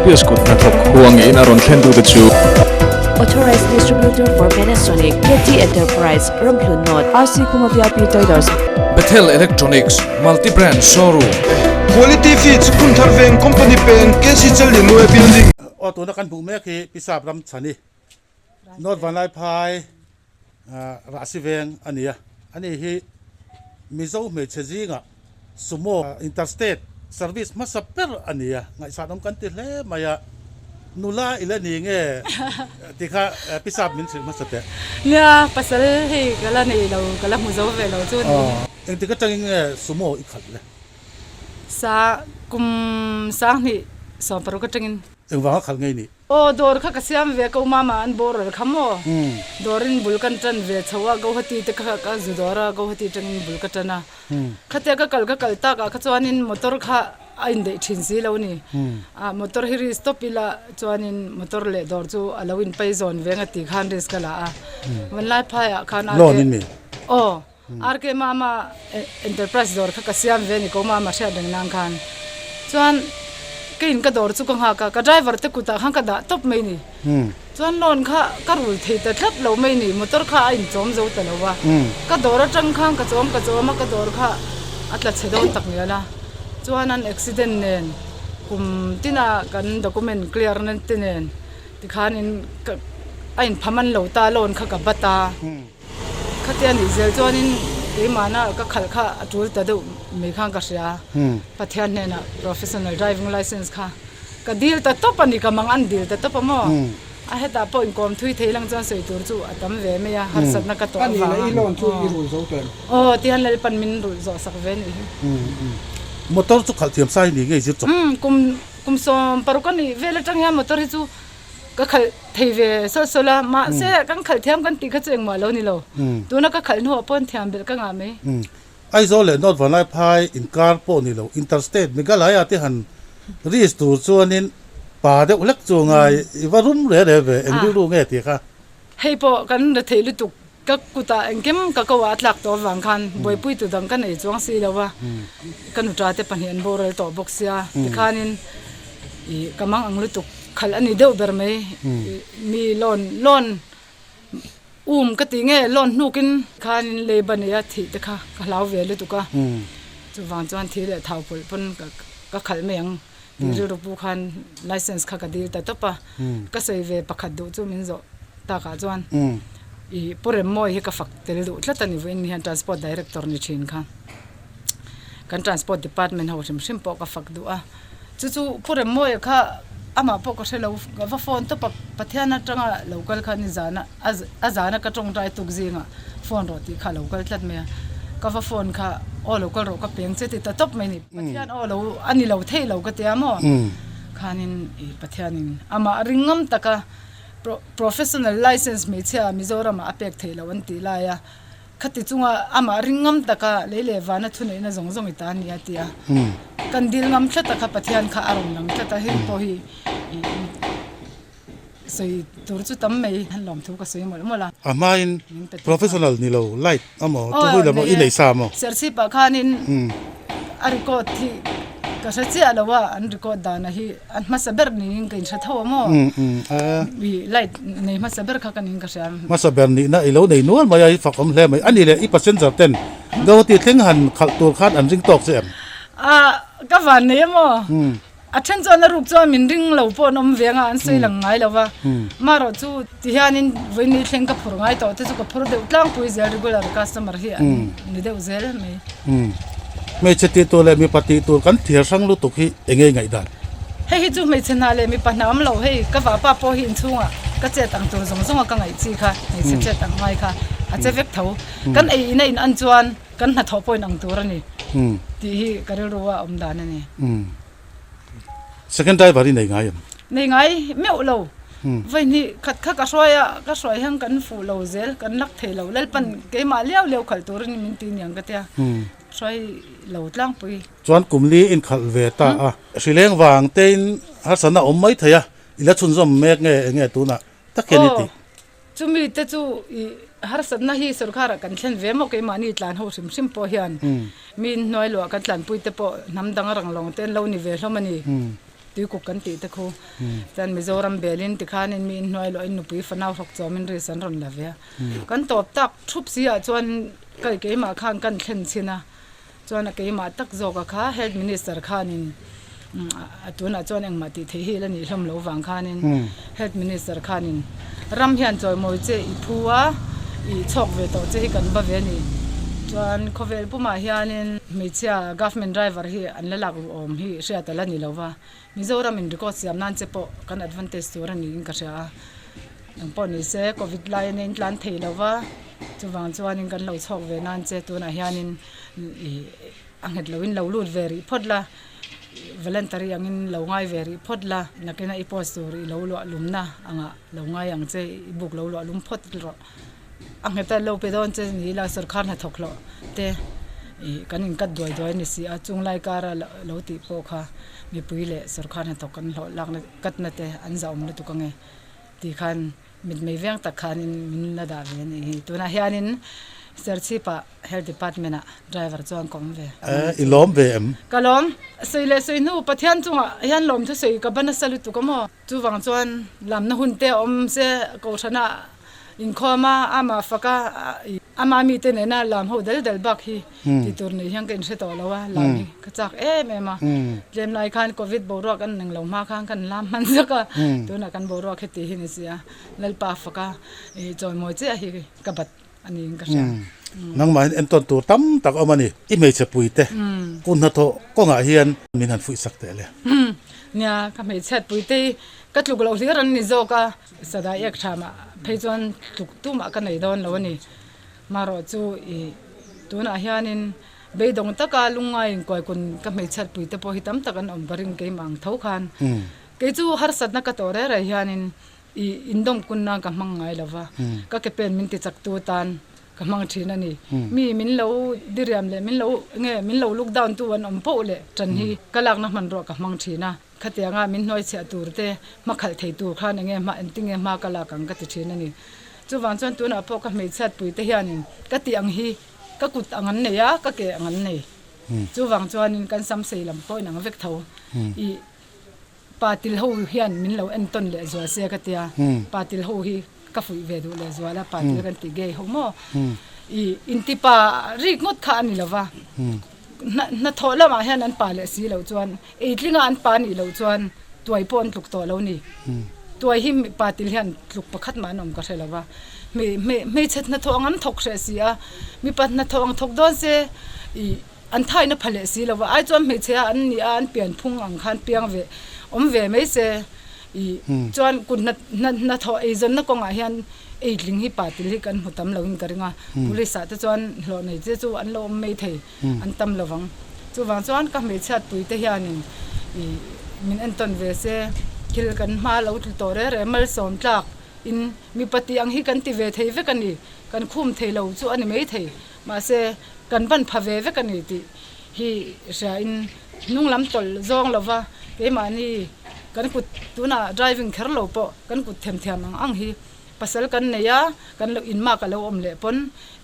LPS kut hnathawk huangin a rawn thlentute chu. Authorized Distributor for Panasonic, KT Enterprise, Ramhlun North, RC Khuma VIP Traders. Bethel Electronics, Multi Brand Showroom. Quality Feeds, Phunthar Veng Company peng, KC Challianue Building. Aw tuna kan hmuh mek hi Pisap ram chhani North Vanlaiphai Rahsi veng a ni a, ani hi Mizo hmeichhe zingah Sumo Interstate Service hmasa ber a ni a, ngaihsanawm kan ti hle mai a, nula i la ni nge tih kha Pisap min hrilh hmasa teh. Nia, pasal hei ka la nei lo, ka la hmu zo ve lo chu a ni. Engtik atangin nge Sumo i khalh le? Sa kum 2016 atangin. Engvanga khalh ngei nih? Aw dawr kha ka siam ve ko mama an boral kha maw dawrin bul kan tan ve chho a Guwahati te kha ka zu dawr a Guwahati tangin bul ka tan a khatia ka kal ka kal tak ah kha chuanin motor kha a indeih thin si lo ni ah motor hi risk tawp ila chuanin motor leh dawr chu a lo inpai zawn ve nga ti khan risk ka la a vanlai phai ah khan aw. RK Mama Enterprise dawr kha ka siam ve a ni ko Mama hriat reng nan khan chuan ka in ka dawr chu ka nghak a ka driver te kutah khan ka dah tawp mai ni chuan loan kha ka rul thei ta tlat lo mai ni motor kha a inchawm zo ta lo va ka dawr atang khan ka chawm ka chawm a ka dawr kha a tla chhe dawn tak ngial a chuan an accident nen kum tina kan document clear na te nen tikhanin ka a inphaman lo ta loan kha ka bat a. Khatia nih zel chuanin keimahna ka khalh kha a tul ta deuh mai khan ka hria. Pathian hnenah professional driving licence kha ka dil ta tawp a ni, ka mang an dil ta tawp a maw? A hetah pawh inkawm thui thei lang chuan sawi tur chu a tam ve mai a, harsatna ka tawh avanga. Aw tihian Lalpan min rulh zawh sak ve nih hi. Motor chu khalh thiam sai ni ngei zir chawp. Kum kum 60 a nih vel atang hian motor hi chu Ka khalh thei ve sawlh sawlh a, mahse kan khalh thiam kan tih kha chu engmah lo ni lo. Tuna ka khalh hnuah pawn thiam belh ka ngah mai. Aizawl leh North Vanlaiphai inkar pawh ni lo, Interstate Meghalaya te han reach tur chuanin pa deuh hlek chu ngai i va rum re re ve, eng rilru nge tih kha. Hei pawh kan la thei lutuk, ka kutah engkim ka ko ah a tlak tawh avang khan buaipui tu dang ka nei chuang si lo a, ka nuta te pahnih an boral tawh bawk sia, tikhanin ih ka mang ang lutuk. Khalh a ni deuh ber mai. Mi loan loan um ka ti nge loan hnukin khanin leiba neia thih te kha ka hlau ve lutuk a. Chuvang chuan thi leh thau pawlh pawn ka khalh mai ang tih rilru pu khan license kha ka dil ta tawp a. Ka sawi ve pakhat duh chu min zawh takah chuan ih Pu Remmawi hi ka fak tel duh tlat a ni vawiin hian Transport Director ni thin kha. Kan Transport Department ho hrim hrim pawh ka fak duh a. Chu chu Pu Remmawia kha amah pawh ka hre lo, ka va phone tawp a, Pathian atanga lo kal kha ni zana a zana ka tawngtai tuk zingah phone rawh tih kha a lo kal tlat mai a, ka va phone kha aw lo kal rawh ka peng che ti ta tawp mai ni, Pathian aw lo a ni lo thei lo ka tia maw? Khanin i Pathianin amah ringngam taka professional license hmeichhia Mizoramah a pek theih loh an tih lai a. Khati chunga amah ring ngam taka lei leh vana thuneihna zawng zawng i ta a ni a ti a. Kan dil ngam tlat a kha Pathian kha a rawn lang tlat a, heng pawh hi sawi tur chu tam mai han lawm thu ka sawi mawlh mawlh a. A hmain professional ni lo light amaw chu hui lam i nei sa maw? Serchhip ah khanin a record hi ka hre chiah lo a, an record dana hi A hmasa ber niin ka inhre tho a maw? I light nei hmasa ber kha ka niin ka hria. Hmasa ber nihna i lo nei nual mai a, i fak awm hle mai. A nih leh i passenger ten Guwahati thleng han khalh tur khan an ring tawk che em? A, ka van nei a maw? A then chuan a ruk chuan min ring lo pawh an awm ve anga an sawi lang ngai lo va. Marawh chu ti hianin vawiin thleng ka phur ngai tawh te chu ka phur deuh tlangpui zel regular customer hi an ni deuh zel mai. Hmeichhe tih tur leh mipa tih tur kan thiar hrang lutuk hi eng nge ngaihdan? Hei hi chu hmeichhe hna leh mipa hna awm lo, hei ka vapa pawh hi inchhungah ka chet ang tur zawng zawnga ka ngaih chi kha, hmeichhe chet ang ngai kha a che vek tho. Kan ei ina in an chuan kan hnathawh pawh in ang tur a ni tih hi ka rilru a awm dan a ni. Second driver i nei ngai em? Nei ngai meuh lo. Vawihnih khat kha ka hruai a, ka hruai hian kan fuh lo zel, kan lak thei lo. Lalpan keimah liau liau khalh turin min ti niang ka tia, hruai lo tlangpui. Chuan kum li inkhalh ve ta a, hrileng vang tein harsatna awm mai thei a, i la chhunzawm mek nge enge tunah tak hian i tih? Chumi te chu i harsatna hi sorkharah kan thlen ve maw keimahni tlan ho hrim hrim pawh hian mi hnuai luah kan tlanpui te pawh hnam dang rang lawng te an lo ni ve hlawm a ni. Tuikuk kan tih te khu. Chuan Mizoram belin tikhanin mi inhnuai luahin nupui fanau hrawk chawmin risk an rawn la ve a. Kan tawp tak thup si ah chuan kai keimah khan kan thlen chhin a. Chuan a keimah tak zawk a kha Health Minister khanin a tunah chuan engmah tih theih hi la nih hlawm lo vang khanin Health Minister khanin ram hian chawimawi che i phu a, i chhawk ve tawh che hi kan va ve a ni. Chuan khawvel pumah hianin hmeichhia government driver hi an la lak ruh awm hi hriat a la ni lo va, Mizoram in record siam nan che pawh kan advantage tur a niin ka hria a. Engpawh ni se Covid lai a nen tlan thei lo va, chuvang chuanin kan lo chhawk ve nan che tunah hianin ih a nghet loin lo lut ve rih phawt la, voluntary angin lo ngai ve rih phawt la, nakina i post tur i lo luah lumna angah lo ngai ang che i buk lo luah lum phawt rawh. A nghet a lo pe dawn che ni ila sorkar hnathawk hlawh te ih kan inkat duai duai a ni si a, chung lai kara lo tih pawh kha mipui leh sorkar hnathawk kan hlawh lakna katna te an zahawm lutuk ange tih khan mitmei veng tak khanin min la dah ve a nih hi. Tunah hianin Serchhip-ah Health Department-ah driver chuan ka awm ve. I lawm ve em? Ka lawm. Sawi leh sawi hnu Pathian chungah hian lawmthu sawi ka ban nasa lutuk a maw? Chuvang chuan lamna hun te a awm se Kohhrana Inkhawm a, amah fak a, ama mite nena lam ho dal dal bak hi ti tur nei hian ka inhre tawh lo a, lam hi ka chak em em a. Tlem lai khan Covid boruak an neng lo hma khan kan lam hman zak a, tunah kan boruak heti hi ni si a, Lalpa fak a, chawimawi chiah hi ka bat a niin ka hria. Nangmahin entawn tur tam tak a awm a ni. I hmeichhe puite kut hnathawh kawngah hian min han fuih sak teh le. Nia, ka hmeichhiat puite hi ka tluk loh hlir an ni zawk a. Sadai ek tha mah phei chuan tluk tumah ka nei dawn lo a ni. Marawh chu i tunah hianin beidawng taka lungngai inkuaikun ka hmeichhiat puite pawh hi tam tak an awm ka ring keimah ang tho khan. Kei chu harsatna ka tawh reh reh hianin i indawmkunna ka hmang ngai lo va, ka ke pen min tichaktu tan ka hmang thin a ni. Mi min lo diriam leh min lo nge min lo look down tu an awm poh leh tan hi ka lakna hmanrua ka hmang thin a. Khatianga min hnuaichhiah tur te hma khalh thei tur khan enge hma engtinge hma ka lak ang ka ti thin a ni. Chuvang chuan tunah pawh ka hmeichhiat pui te hianin ka tih ang hi ka kut ang an nei a, ka ke ang an nei. Chuvang chuanin kan sam sei lam pawh inang vek tho. I pa til ho hian min lo entawn leh zual se ka tia, pa til ho hi ka fuih ve duh leh zual a, pa til kan tih gei ho maw? I intipa rik ngawt kha a ni lova, hnathawh lamah hian an pa leh si loh chuan Eitlinga an pa nih loh chuan tuai pawh an tluk tawh lo ni. Tuai hi pa til hian tluk pakhat mah an awm ka hre lo va. Hmeichhe hnathawh ang an thawk hreh si a, mipa hnathawh ang thawk dawn se ih an thaina pha leh si lo va. Ai chuan hmeichhe a an nih a, an pian phung ang khan piang ve awm ve mai se ih chuan kut hnathawh eizawnna kawngah hian eitling hi pa til hi kan hmu tam loin ka ring a. Police ah te chuan hlawh nei che chu an lo awm mai thei. an tam lo vang. Chuvang chuan ka hmeichhiat puite hianin ih min entawn ve se, thil kan hma lo tlu tawh reh reh malsawm tlak in mipa tih ang hi kan ti ve thei vek a ni, kan khum thei lo chu a ni mai thei, mahse kan ban pha ve vek a ni tih hi hria in hnung lam tawlh zawng lo va, keimahni kan kut tunah driving kher lo pawh kan kut themthiam ang ang hi Pasal kan nei a, kan lo in mak a lo awm leh pawn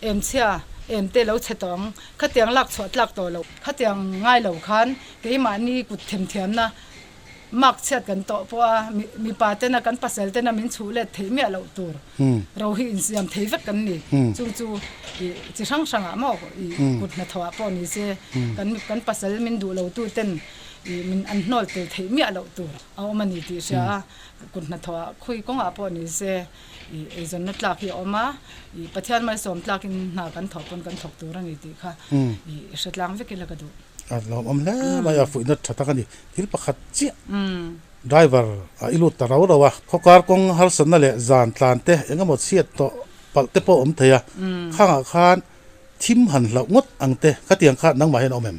em chhia, em te lo chhe tawh ang, khatiang lak chhuah tlak tawh loh, khatiang ngai lo khan keimahni kut themthiamna mak chhiat kan tawh pawh a, mipa tena kan pasal tena min chhuh let theih miah loh tur ro hi insiam thei vek kan ni. Chu chu ih chi hrang hrangah maw ih kut hnathawh ah pawh ni se kan kan pasal min duh lo tu ten ih min an hnawl tel theih miah loh tur a awm a ni tih hria a. Kut hnathawh ah khawi kawngah pawh ni se ih eizawnna tlak hi a awm a, ih Pathian malsawm tlakin hna kan thawh pawn kan thawk tur a ni tih kha ih hre tlang vek ila ka duh. A lawmawm hle mai a, fuihna tha tak a ni. Thil pakhat chiah driver a i lut ta rau rau a, khawkar kawng harsatna leh zan tlan te eng emaw chhiat tawh palh te pawh a awm thei a, khangah khan Thim han hlauh ngawt ang te, khatiang kha nangmah hian a awm em?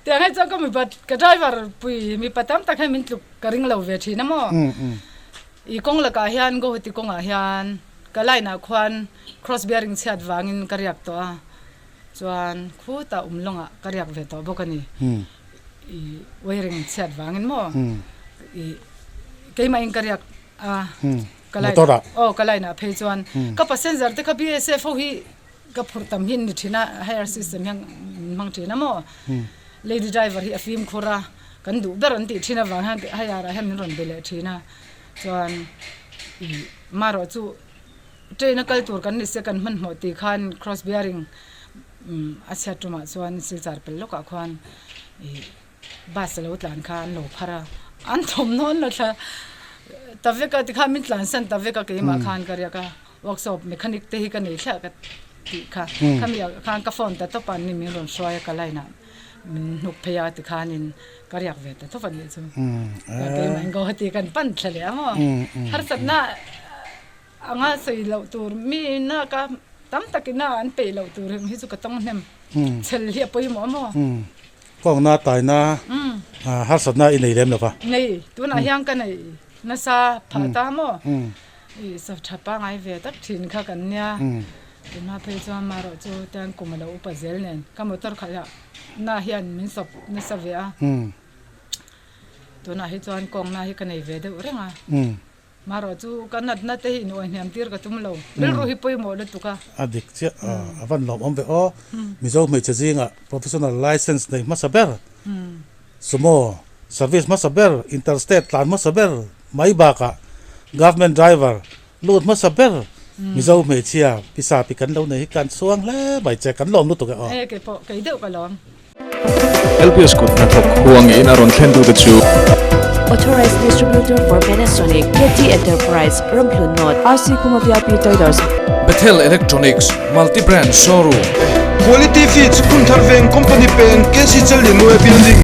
Tiang hei chuan ka mipa, ka driver pui mipa tam tak hian min tluk ka ring lo ve thin a maw? I kawng lakah hian Guwahati kawngah hian ka line ah khuan cross bearing chhiat vangin ka riak tawh a, chuan khutah um lawngah ka riak ve tawh bawk a ni. I wiring chhiat vangin maw? I keimah in ka riak a. Ka line aw ka line ah phei chuan ka passenger te kha BSF ho hi ka phurh tam hi an ni thin a hire system hian min hmang thin a maw lady driver hi a fimkhur a Kan duh ber an tih thin avang hian hei arah hian min rawn be leh thin a, chuan ih marawh chu train a kal tur kan ni sia kan hmanhmawh tih khan cross bearing umm a chhiat tumah chuan silchar pel lawkah khuan ih bus a lo tlan kha an lo phar a, an thawmhnaw an la thla ta vek a tikhan min tlansan ta vek a keimah khan ka riak a. Workshop mechanic te hi ka nei thliah ka tih kha. Khami ah khan ka phone ta tawp a ni min rawn hruai a ka line ah min hnuk phei a tikhanin ka riak ve ta tawp a nih chu. Keimah in Guwahati kan pan thla leh ang aw. Harsatna anga sawi loh tur mi ina ka tam takin a an peih loh tur hi chu ka tawng hnem. Chhel hi a pawimawh maw? Kawngna taina harsatna i nei lem lo va? Nei, tunah hian ka nei nasa phah ta maw? Ih saw tha pangai ve tak thin kha kan nia. Tuna phei chuan marawh chu tiang kum a lo upa zel nen ka motor khalh ah na hian min sawp nasa ve a. Tunah hi chuan kawngna hi ka nei ve deuh reng a. Marawh chu ka natna te hi inuai hniam tir ka tum lo. Rilru hi pawimawh lutuk a. A dik chiah a van lawmawm ve aw. Mizo hmeichhe zingah professional license nei hmasa ber Sumo service hmasa ber, interstate tlan hmasa ber mai bakah government driver lut hmasa ber Mizo hmeichhia pisa pi kan lo nei hi kan chhuang hle mai che, kan lawm lutuk e aw. E kei pawh kei deuh ka lawm. LPS kut hnathawk huang in a rawn thlen tute chu. Authorized Distributor for Panasonic, KT Enterprise, Ramhlun North, RC Khuma VIP Traders. Bethel Electronics, Multi Brand Showroom. Quality Feeds, Phunthar Veng Company Peng, KC Challianue Building.